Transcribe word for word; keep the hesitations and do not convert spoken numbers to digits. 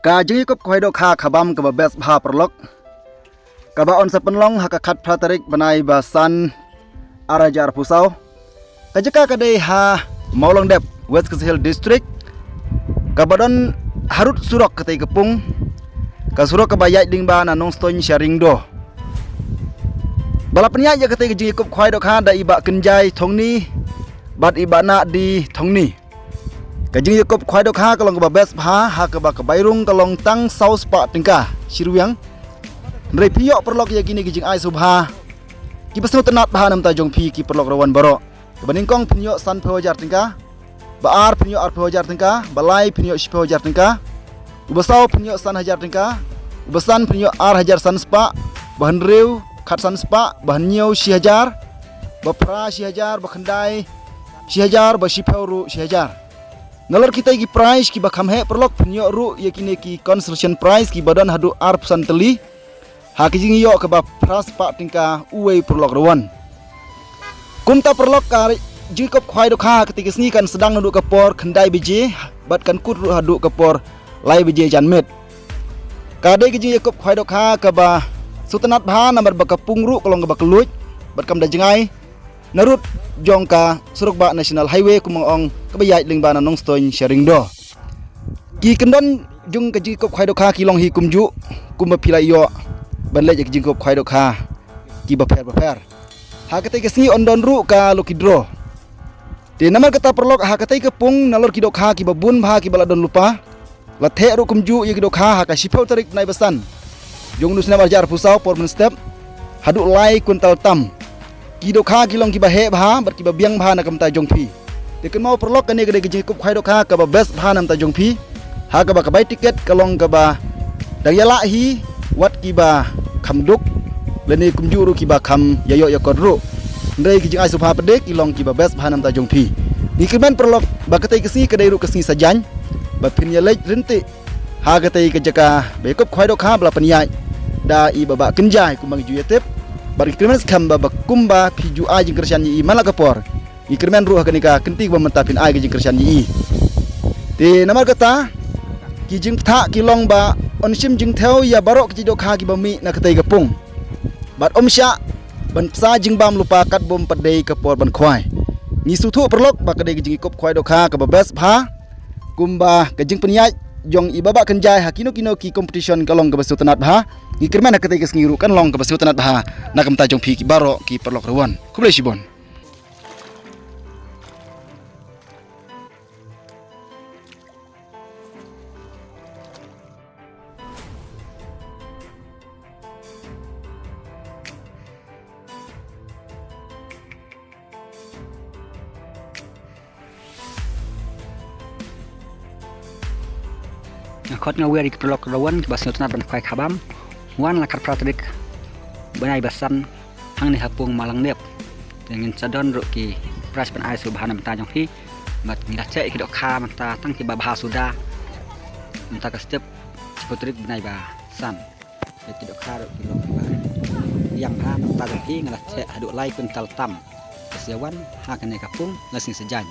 Ka jingïakob khwai dohkha khabam kaba best bha paralok, kaba yn sa pynlong ha ka khatphra tarik bnai ba san, ar hajar arphew saw. Ka jaka ka dei ha Mawlangdep, West Khasi Hills District, kaba don harud surok katei ka pung, ka surok kaba ïaid lyngba na Nongstoiñ sha Ring Doh. Ba la pynïaid ïa katei ka jingïakob khwai dohkha da i Bah Kynjai Thongni bad i Bah Nahdi Thongni. Ka jingïakob khwai dohkha ka long kaba best bha, ha kaba ka bai rung ka long tang saw spah tyngka shi rwiang. Hynrei phin ïoh paralok ïa kine ki jingai sngewbha kiba sngewtynnat bha na bynta jong phi ki paralok rawan baroh. Kaba nyngkong phin ïoh sanphew hajar tyngka, ba ar phin ïoh arphew hajar tyngka, ba lai phin ïoh shiphew hajar tyngka, uba saw phin ïoh san hajar tyngka, uba san phin ïoh ar hajar san spah, ba hynriew khatsan spah, ba hynñiew shi hajar, ba phra shi hajar, ba khyndai shi hajar, ba shiphew ruh shi hajar. Nalor kitei ki prize kiba kham heh paralok phin ïoh ruh ïa kine ki consolation prize kiba don haduh arphew san tylli. Ha ka jingïoh kaba phra spah tyngka uwei paralok rawan. Kumta paralok, ka jingïakob khwai dohkha katei ka sngi kan sdang naduh ka por khyndai baje bad kan kut ruh haduh ka por lai baje janmiet. Ka dei ka jingïakob khwai dohkha kaba sngewtynnat bha namar ba ka pung ruh ka long kaba kylluid bad kam da jngai narud jong ka surok bah National Highway, kumba nga ong, kaba ïaid lyngba na Nongstoiñ sha Ring Doh. Ki kyndon jong ka jingïakob khwai dohkha ki long hi kumjuh, kumba phi la ïoh ban leit ïa ka jingïakob khwai dohkha kiba pher bapher. Ha katei ka sngi yn don ruh ka lucky draw. Te namar kata paralok, ha katei ka pung nalor ki dohkha kiba bun bha kiba la don lypa, la theh ruh kumjuh ïa ki dohkha ha ka shiphew tarik bnai ba san jong une u snem ar hajar arphew saw por mynstep haduh lai kwintal tam. Ki dohkha ki long kiba heh bha bad kiba biang bha na ka bynta jong phi. Te kynmaw paralok, kane ka dei ka jingïakob khwai dohkha kaba best bha na ka bynta jong phi, ha kaba ka bai tiket ka long kaba dang ïalah hi, wat kiba kham duk lane kumjuh ruh kiba kham ïaïoh ïakot ruh. Hynrei ki jingai sngewbha pat de ki long kiba best bha na ka bynta jong phi. Ngi kyrmen paralok ba katei ka sngi ka dei ruh ka sngi sajan ba phin ïaleit ryntih ha katei ka jaka ba ïakob khwai dohkha ba la pynïaid da i Bah Kynjai kumba ngi ju ïatip. Bad ngi kyrmen skhem ba, ba kumba phi ju ai jingkyrshan ïa i man la ka por, ngi kyrmen ruh ha kane ka kynti kaba mynta phin ai ka jingkyrshan ïa i. Te namar kata, ki jingpynthah ki long ba yn shim jingthew ïa baroh ki jait dohkha kiba mih na katei ka pung. Bad ym shah ban pynsa jingbam lypa katba ym pat dei ka por ban khwai. Ngi sngewthuh paralok ba ka dei ka jingïakob khwai dohkha kaba best bha, kumba ka jingpynïaid jong i Bah Kynjai ha kino kino ki competition ka long kaba sngewtynnat bha. Ngi kyrmen ha katei ka sngi ruh kan long kaba sngewtynnat bha na ka bynta jong phi ki baroh ki paralok rawan. Khublei shibun. Nga khot nga wer ïa ki paralok rawan kiba sngewtynnat ban khwai khabam. Wan la khatphra tarik bnai ba san hangne ha pung Mawlangdep. Te ngin sa don ruh ki prize ban ai sngewbha na bynta jong phi. Bad ngi la check ïa ki dohkha mynta tang kiba bha suda. Mynta ka step shiphew tarik bnai ba san. Ïa ki dohkha ruh ki long kiba biang bha na ka bynta jong phi, nga la check haduh lai kwintal tam. Te sa wan ha kane ka pung la sngi sajan.